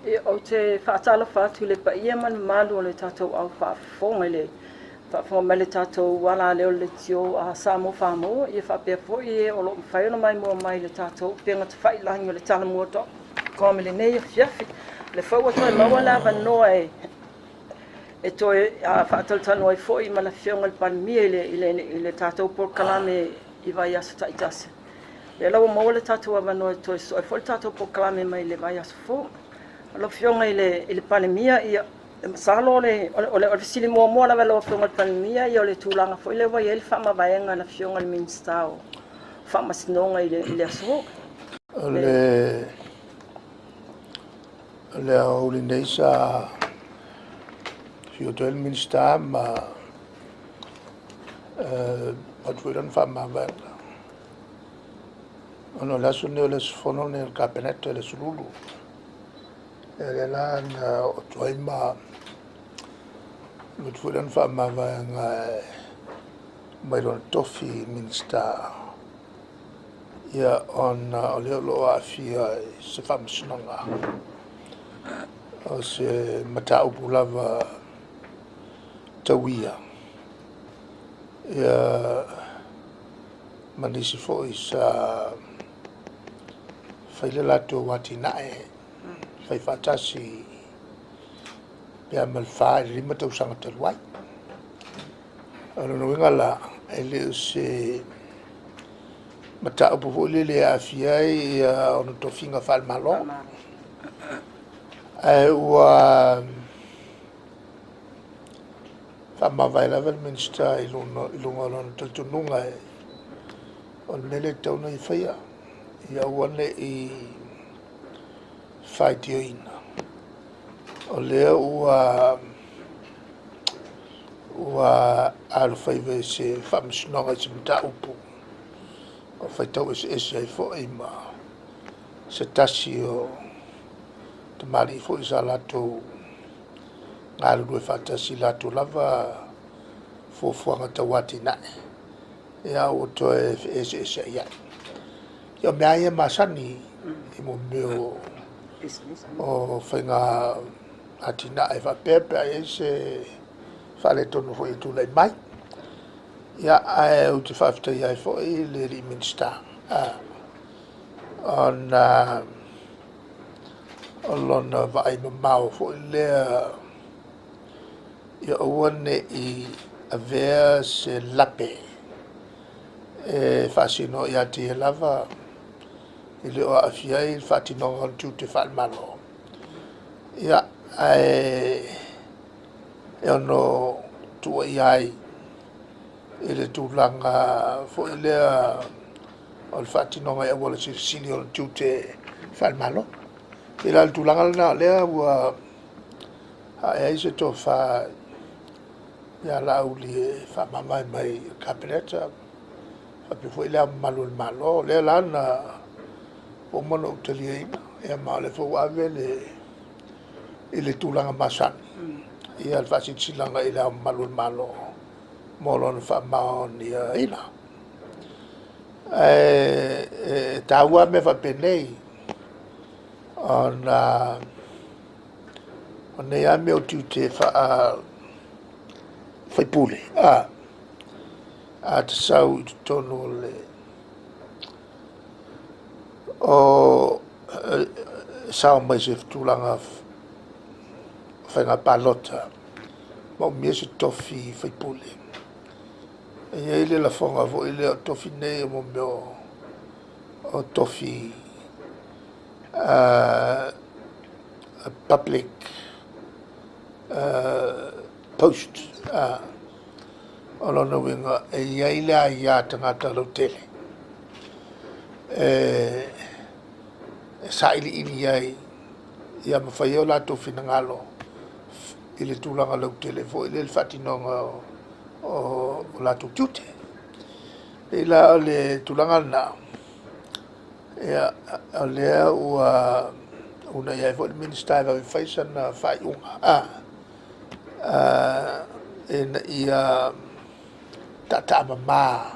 Ia, ou te faatalofa atu i le paia ma le mamalu o le tatou au faafofoga i le faafofoga mai le tatou ala lea o le leitio a Samoa Famoa, ia faapea foi e o lo o mafai ona maimoa mai le tatou upega tafailagi o le Talomua.com i lenei afiafi. Le foi ua toe maua le avanoa e toe faatalatalanoa ai foi ma le Afioga i le Palemia i le tatou polokalame i vaiaso taitasi. Lea la ua maua le tatou avanoa e toe sosoo ai foi le tatou polokalame mai le vaiaso fou. Lau Afioga i le Palemia, ia, masalo o le fesili muamua lava lau Afioga i le Palemia, ia, o le tulaga foi lea ua i ai le faamavaega a le Afioga i le Minisita o Faamasinoga i le aso. O le aoauli nei sa afio atu ai le Minisita ma atu foi lana faamavaega. Ona o le aso lenei o le aso fono lenei o le Kapeneta i le aso Lulu. Ia lea la na oo atu ai ma atu foi lana faamavaega mai lona tofi Minisita. Ia ona o lea o lo o aafia i se faamasinoga. O se mataupu lava tauia. Ia ma nisi foi sa fai le latou atinae fai faatasi pe a ma le 4 i le 5 tausaga talu ai. O lona uiga la, e le o se mataupu foi lele e aafia ai ia ona tofiga faale-Malo. Ae ua faamavae lava le Minisita i luga o lona talitonuga o le mea lea e tatau ona ia faia, ia aua ne i faitioina. O lea ua alofaiva i se faamasinoga i se mataupu o faitau eseese ai foi ma se tasi o tamalii foi sa latou galulue faatasi i latou lava fuafuaga tau atinae, ia ua toe feeseeseai ai. Ia o mea ia masani i mo mea o faiga atinae faapea pe a i ai se faaletonu foi e tulai mai. Ia ae ou te faafetaia ai foi le alii Minisita ona o lona vaai mamao foi lea ia aua ne i avea se lape e faasino ia te ia lava e le o aafia ai le faatinoga o le tiute faale-Malo. Ia ae e ono tuuaia ai i le tulaga foi lea o le faatinoga i auala silisili o le tiute faale-Malo. E la le tulaga lena o lea ua ae ai se tofa ia Laauli e faamavae mai i le Kapeneta faapea foi le Ao Mamalu o le Malo. O lea la na ua uma ona ou taliaina, ia ma o lea foi ua ave le i le tulaga masani ia le faasilasilaga i le Ao Mamalu o le Malo mo lona faamaoniaina. Ae e taua mea faapenei ona o nei lava mea o tiute faa faipule a tasau i totonu o le o sao mai se tulaga faiga palota ma umia se tofi faipule. E i ai le lafoga foi lea o tofi nei o mo mea o tofi public post. O lona uiga e i ai le aia tagata lautele e sailiili ai ia mafai ai o latou finagalo i le tulaga lautele foi lea le faatinoga o latou tiute. Pei la o le tulaga lena, ia o lea ua unai ai foi le Minisita e vave fai sana faaiuga ina ia taataa mama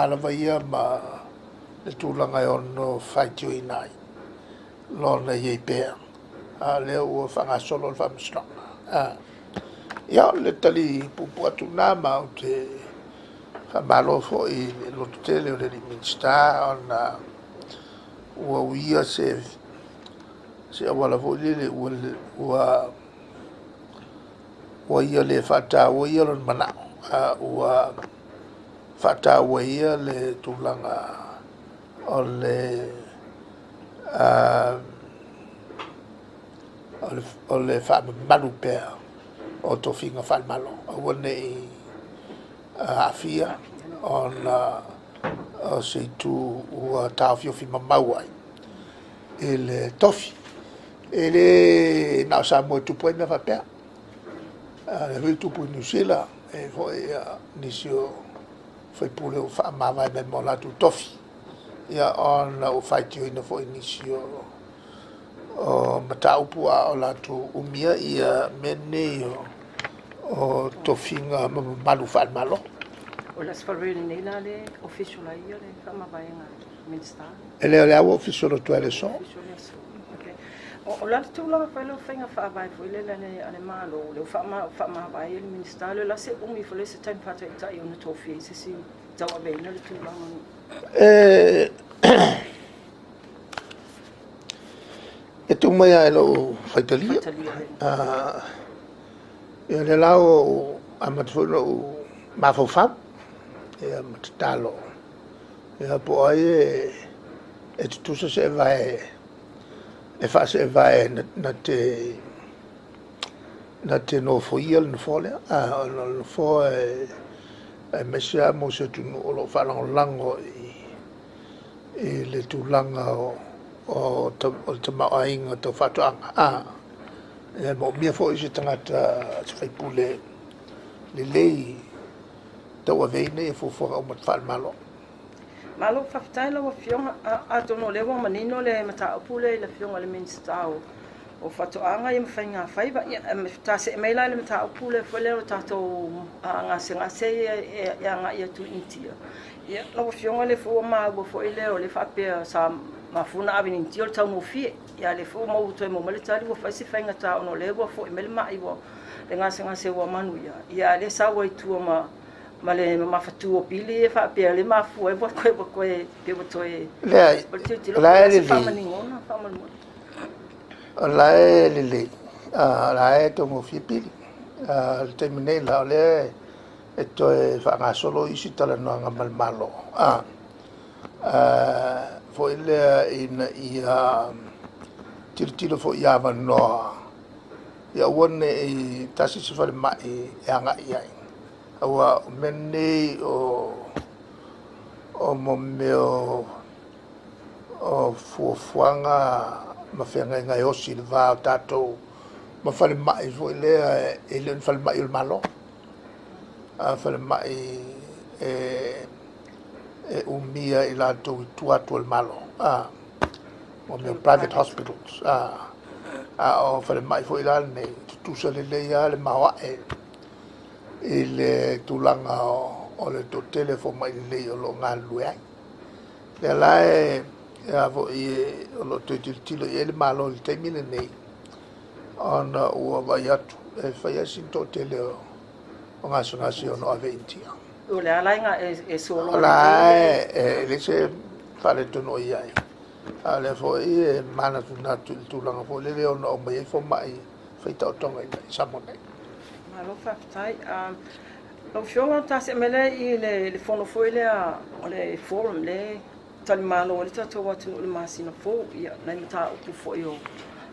lava ia ma le tulaga e ono faitioina ai. lona i ai pea, a o lea ua faagasolo le faamasinoga. Ia, o le tali puupuu atu lena, ma ou te faamalo foi i le lototele o le alii Minisita ona ua uia se auala foi lele ua ia le faataua ia lona manao, a ua faataua ia le tulaga o le o le faamamalu pea o tofiga faale-Malo, aua ne i aafia ona o se itu ua taofiofi mamau ai i le tofi. E le na o Samoa e tupu ai mea faapea. Lea foi e tupu i Niu Sila, e foi nisi o faipule ua faamavae mai ma o latou tofi, ia ona ua faitioina foi nisi o mataupu a o latou umia ia mea nei o tofiga ma mamalu faale-Malo. O le Aso Faraile nei la le official ai ia le faamavaega Minista? E le o le ua official atu ai le aso. Official le aso. Okay. O la le tulaga foi lea o faiga faavae foi lele a le Malo, lea ua faamavae le Minista, le la se umi foi le se taimi faataitai ona tofia i se isi tauaveina le tulaga? E tuu mai lava i lou faitalia. Faitalia. Ia lea la ua ou amata foi ona ou mafaufau ia ma tatalo ia po o ai e tutusa se evae e faaseevae na te nofoia le nofoa lea. Ona o le nofoa e aemaise lava mo se atunuu o lo o faalagolago i le tulaga o le tamaoaiga tau faatoaga. E moomia foi se tagata, se faipule lelei tauaveina ia fuafuaga uma faale-Malo. Malo faafetai lau Afioga. Atonu o lea ua manino le mataupu lea i le Afioga i le Minisita o Faatoaga ia ma Faiga Faiva. Ia, tasee mai la le mataupu lea foi lea o tatou gasegase ia e agai atu i Initia. Ia, lau Afioga, le foi ua maua foi lea o le faapea sa mafua na ave i Initia o le taugofie. Ia, le foi ua maua toe maua mai le tali ua fai se faigata ona o lea ua foi mai le mai ua le gasegase ua manuia. Ia, lea sau ai tua ma le mamafatu o pili e faapea le mafua ai ua toe pe ua toe Leai, o le tilotilo o la e po o se lelei. faamaninoga faamolemole. O la e lelei, o la e taugofie pili. Le taimi nei la o lea e toe faagasolo isi talanoaga ma le Malo. Foi lea ina ia tilotilo foi i avanoa ia aua ne i tasi se falemai e agai ai. Aua o mea nei o mo mea o fuafuaga ma feagaiga e osi i le va o tatou ma falemai foi lea e le o ni falemai o le Malo. A falemai e umia i latou i tua atu o le Malo. Mo mea o private hospitals. A o falemai foi la lenei, tutusa lelei lava le maoae i le tulaga o le toatele o fomai lelei o lo o galulue ai. Lea la e a foi o lo o toe tilotilo i ai le Malo i le taimi lenei, ona ua vaai atu e fai ai sina toatele o gasegase ono ave i Initia. O le ala e solo. O la e leai se faaletonu o i ai. A o lea foi e manatunatu i le tulaga foi lele ona aumai ai fomai faitaotoga i Samoa nei. Malo faafetai. Lau Afioga, tasee mai lea i le fono foi lea o le forum le talimalo ai le tatou atunuu i le masina fou. Ia, nai mataupu foi o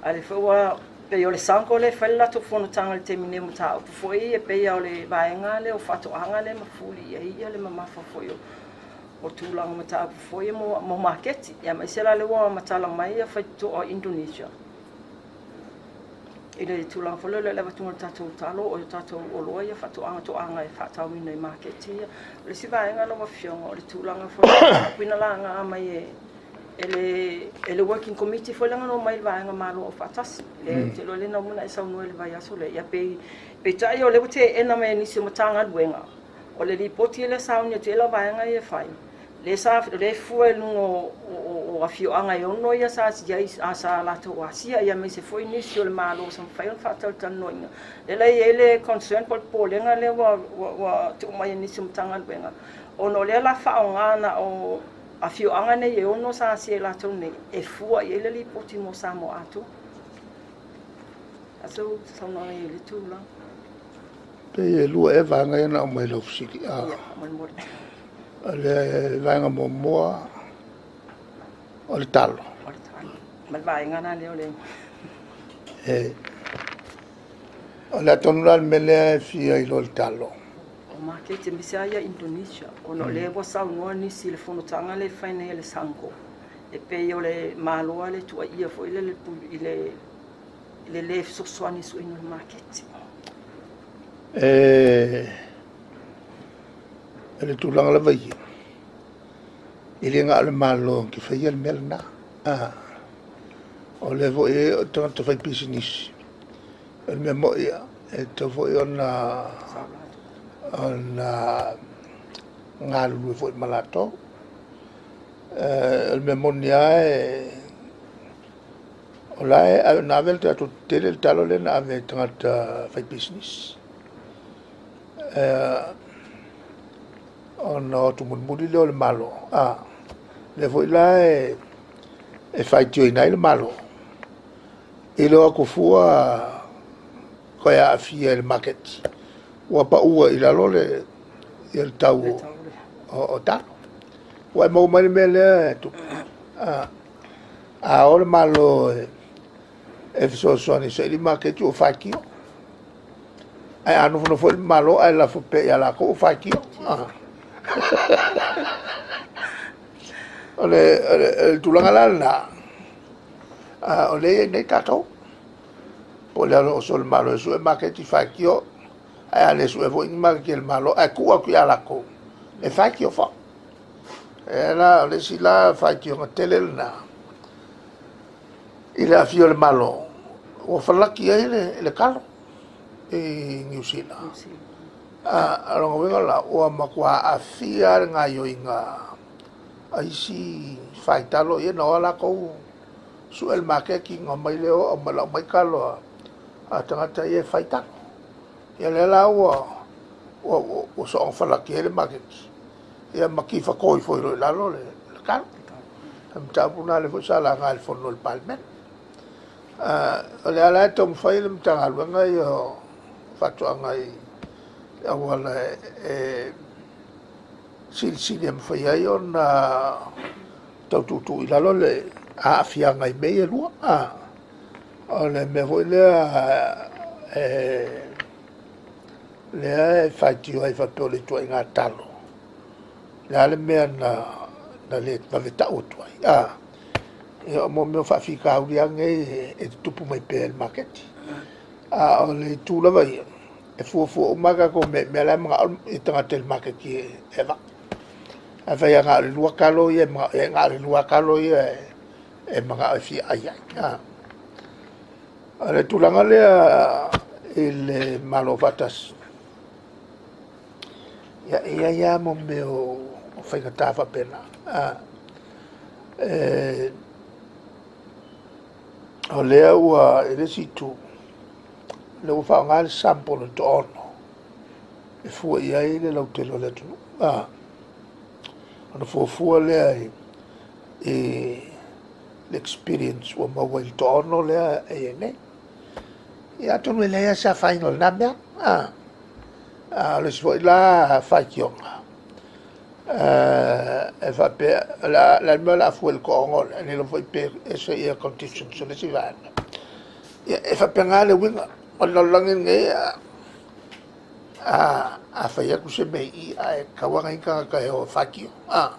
a le foi ua pei o le SANGO lea e fai le latou fonotaga i le taimi nei o mataupu foi e pei o le vaega lea o faatoaga lea ma fuli i ai ia le mamafa foi o tulaga mataupu foi mo maketi. Ia, aemaise la lea ua matala mai ia faitotoa o Indonesia i le tulaga foi lea o le avatuga o le tatou talo o le tatou oloa ia faatoaga toaga e faatauina i maketi ia. O le isi vaega lau Afioga o le tulaga foi o ina laga mai e le working committee foi lea na omai le vaega Malo Aufaatasi le te iloa le na uma na e saunoa i le vaiaso lea. Ia, peitai o lea ua teena mai e nisi o Matagaluega o le lipoti lea sauni atu ai la vaega ia e fai. Lea sa lea e fua i luga o afioaga e 6 ia sa i ai sa latou asia, ia aemaise foi nisi o le Malo sa mafai ona faatalatalanoaina. Lea la e i ai le concern po o le popolega lea ua tuu mai e nisi o Matagaluega, ona o lea o le a faaaoga na o afioaga nei e 6 sa asia e latou nei e fua i ai le lipoti mo Samoa atoa. A sau saunoaga i le tulaga. Pei e lua ea vaega ia na aumai i lau fesili. Ia, faamolemole. O le vaega muamua o le talo. O le talo. Ma le vaega la lea o le... O le a tonu la le mea lea e fia iloa i le talo? O maketi, aemaise lava ia Indonesia, ona o lea ua saunoa nisi i le fonotaga lea e fai nei e le SUNGO, e pei o le Malo lava le tuuaia foi lele i le le fesoasoani i le suiga o le maketi. E le tulaga lava ia, e le na o le Malo na te faia le mea lena. O lea foi o tagata faipisinisi, o le mea moi lava, e tatau foi ona galulue foi ma latou. O le mea moni lava, o la e na ave le tatou tele le talo lea na ave e tagata faipisinisi. Ona o atu mulimuli lea o le Malo, lea foi la e faitioina ai le Malo, i le o atu fua toe aafia i le maketi, ua pau ai i lalo le tau o talo. Ua e maua mai le mea lea e tupu. A o le Malo e fesoasoani saili maketi ua faitio. Ae a nofonofo foi le Malo ae lafo pea ia latou ua faitio. O le tulaga la lena, o lea e i ai nei tatou. Po o le oso o le Malo e sue maketi faitio, ae a le sue foi ni maketi e le Malo, ae tuu atu ia latou, e faitio foi. E la, o le isi la faitioga tele lena, i le aafia o le Malo, ua falaki ai le talo i Niu Sila. O lona uiga la, ua matua aafia le gaoioiga a isi faitalo ia na o latou sue le maketi na omai lea o lau mai talo a tagata ia e faitalo. Ia lea la ua soona falaki ai le maketi, ia ma tifatoi foi i lalo le talo. O le mataupu lena lea foi sa laga e le fono a le Palemene. O lea la e taumafai le Matagaluega ia o Faatoaga i auala e silisili e mafai ai ona tau tuutuu i lalo le aafiaga i mea ia e lua. O le mea foi lea lea e faitio ai faapea o le ituaiga talo. Le a le mea na le vave tau atu ai. Ia o mea o faafitauli lava nei e tutupu mai pea i le maketi. A o le itu lava ia, e fuafua uma tatou mea i mea la e manao i tagata i le maketi e avatu. A fai lava na o le lua talo ia e manao i ai, na o le lua talo ia e manao e fia ai ai. O le tulaga lea i le Malo faatasi, ia e i ai lava mo mea o faigata faapena. O lea ua i le isi itu, lea ua faaaoga le sample e 6 e fua i ai le lautele o le atunuu. Ona fuafua lea i le experience ua maua i le 6 lea e i ai nei. Ia atonu e leai lava se afaina o lena mea. O le isi foi la faitioga, e faapea, o le mea o le a fua i le 6 lea, le iloa foi pe ese ia conditions o le isi vaega. Ia, e faapena le uiga. O le lalolagi lenei, a fai atu se mea i i, ae tatau lava nai tagata e o e faitio. A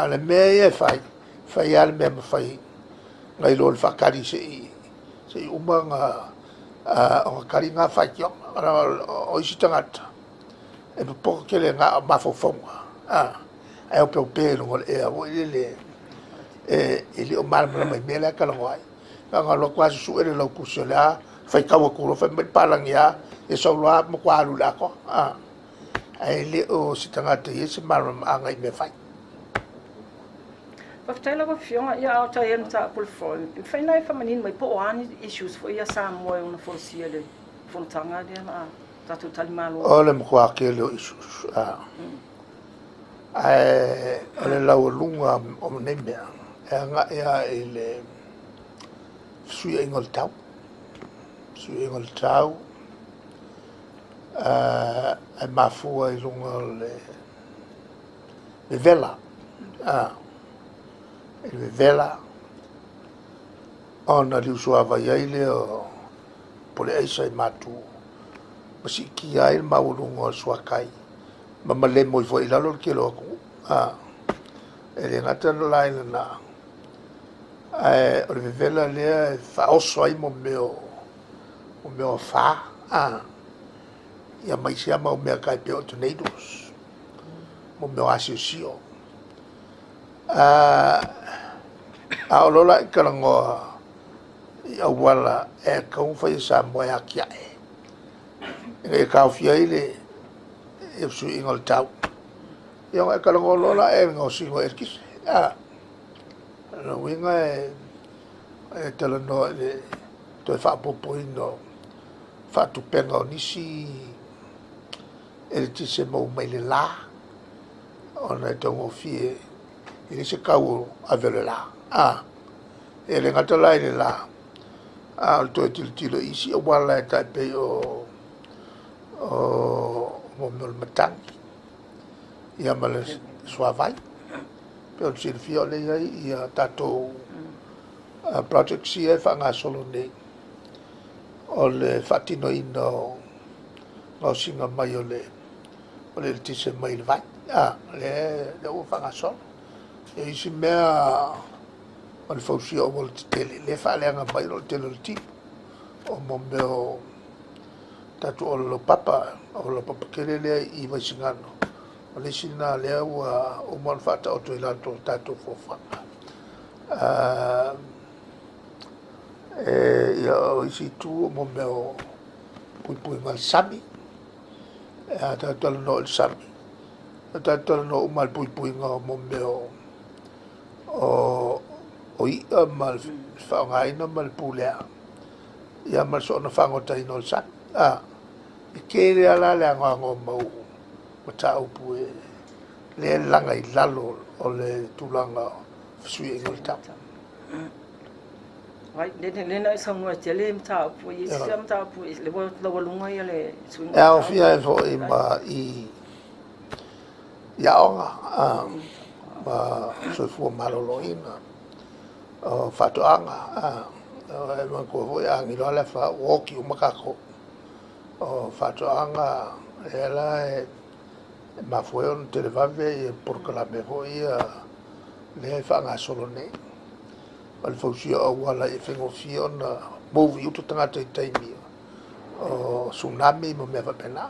o le mea ia e fai, fai lava le mea e mafai nai lo le faatali se i uma ona tali ngā faitioga. O isi tagata, e popoto tele na o mafaufauga. Ae opeope i luga o le ea foi lele e le o malamalama i mea la e talanoa ai. Na alu atu lava susue le lautusi o le a faitau atu loa fai mai le palagi a, e sau loa matua alu i le atoa. Ae le o se tagata e i ai se malamalamaaga i mea fai. Faafetai lau Afioga. Ia, a o tai ai le mataupu o le forum, e mafai ona e faamanino mai po o a ni issues foi ia Samoa e ono folasia i le fonotaga lea o le a tatou talimalo ai? O le matua tele o issues, ae o le laualuga o nei mea e agai lava i le fesuiaiga o le tau. Fesuiaiga o le tau e mafua i luga o le vevela, i le vevela ona liusuavai ai lea o pole aisa i matu ma siitia ai le maualuga o le suatai ma malemo ifo ai i lalo le tele o atunuu. E le gata la i lena, ae o le vevela lea e faaoso ai mo mea o afa, ia ma isi lava mau mea tai pei o tornadoes, mo mea o asiosio. A o lo la i talanoa i auala e tatau ona fai e Samoa e atiae, ina ia taofia ai le fesuiaiga o le tau. Ia ona e talanoa loa la i le gaosiga o eletise. O lona uiga e talanoa i le toe faaopoopoina o faatupega o nisi eletise maua mai le la, ona e taugofie i le isi tau o ave o le la. E le gata la i le la, a o le toe tilotilo i isi auala e tai pei o mo mea o le matagi, ia ma le suavai. Pe o le silafia o lea i ai ia tatou projects ia e faagasolo nei, o le faatinoina o gaosiga mai o le eletise mai le vai. Lea ua faagasolo. E isi mea o le fausia o auala tetele, lea e faaleaga mai o le tele o le timu. O mo mea o tatou auala laupapa, auala laupapa tele lea i Vaisigano. O le isi lena lea ua uma ona faataoto i latou tatou fuafuaga. Ia o isi itu o mo mea o puipuiga o le sami. A tatou talanoa i le sami, o tatou talanoa uma i le puipuiga o mo mea o i'a ma le faaaogaina ma le pulea, ia ma le soona fagotaina o le sami. E tele lava la le anoano mau mataupu e lea e laga i lalo o le tulaga o fesuiaiga o le tau. Ai, le na e saunoa tele mataupu i isi mataupu le ua laualuga ia le suiga. E aofia ai foi ma i aoga, ma soifua maloloina, o faatoaga. E manatua foi a agilo le afa ua oti uma tatou. O faatoaga, lea la e mafua ai ona televave ia polokalame foi ia lea e faagasolo nei. O le fausia o auala e faigofie ona move i uta tagata i taimi o tsunami ma mea faapena.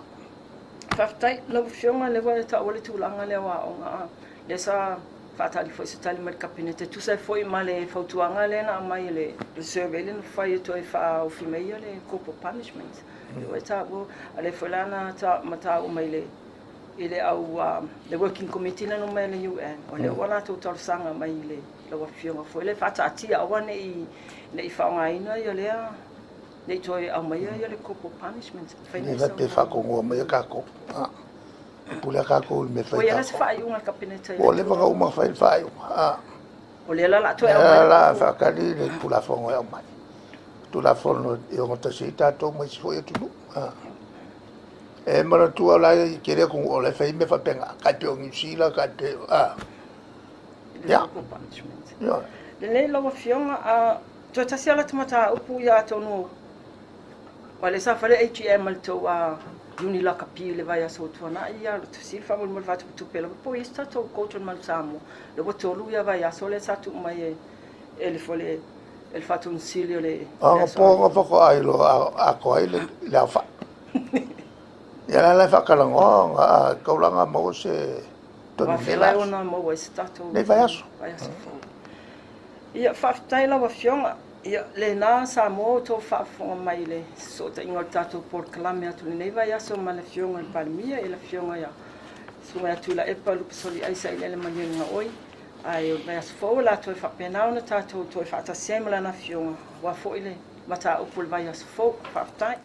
Faafetai lau Afioga, lea ua e taua le tulaga lea o aoga. Lea sa faatali foi se tali mai le Kapeneta e tusa ai foi ma le fautuaga lea na aumai e le survey lea na fai e toe faaofi mai ia le corporal punishment. Lea ua e taua, a lea foi la na mataua mai i le au le working committee lea na omai le UN, o lea ua latou talosaga mai i le lau Afioga foi le faataatia aua ne i faaaogaina ia lea, ne i toe aumaia ia le corporal punishment. Ne pe faatonuga mai tatou. E pule a tatou i le mea fai. Ua i ai se faaiuga a le Kapeneta? Ua leva ona uma fai le faaiuga. O lea la o le a toe aumai. La faatali le Tulafono e aumai. Tulafono e ogatasi ai tatou ma isi foi atunuu. E manatua la e tele atunuu o la e fai mea faapena, tai pei o Niu Sila, tai pei o ia. Lelei lau Afioga, toe tasi lava lata mataupu ia atonu o lea sa fai le AGM a le tou Iuni Lakapi i le vaiaso ua tuanai, ia fesili faamolemole faatupetupe lava po o i ai se tatou Golden Month Samoa. Lea ua 3 ia vaiaso lea sa tuu mai e le foi le Faatonusili o le Ona po ona faatoa iloa atoa ai le aofai. Ia la la e faatalanoa ona taulaga maua se tonu nei vaiaso. Ona maua ai se tatou nei vaiaso. Vaiaso fou. Ia, faafetai lau Afioga. Ia, lena Samoa o tou faafofoga mai i le sootaiga o le tatou polokalame atu lenei vaiaso ma le Afioga i le Palemia, i le Afioga ia Susuga ia Tuilaepa Lupesoli Aisa Iliele Malielegaoi. Ae o le vaiaso fou o le a toe faapena ona tatou toe faatasi ai ma Lana Afioga aua foi le mataupu o le vaiaso fou. Faafetai.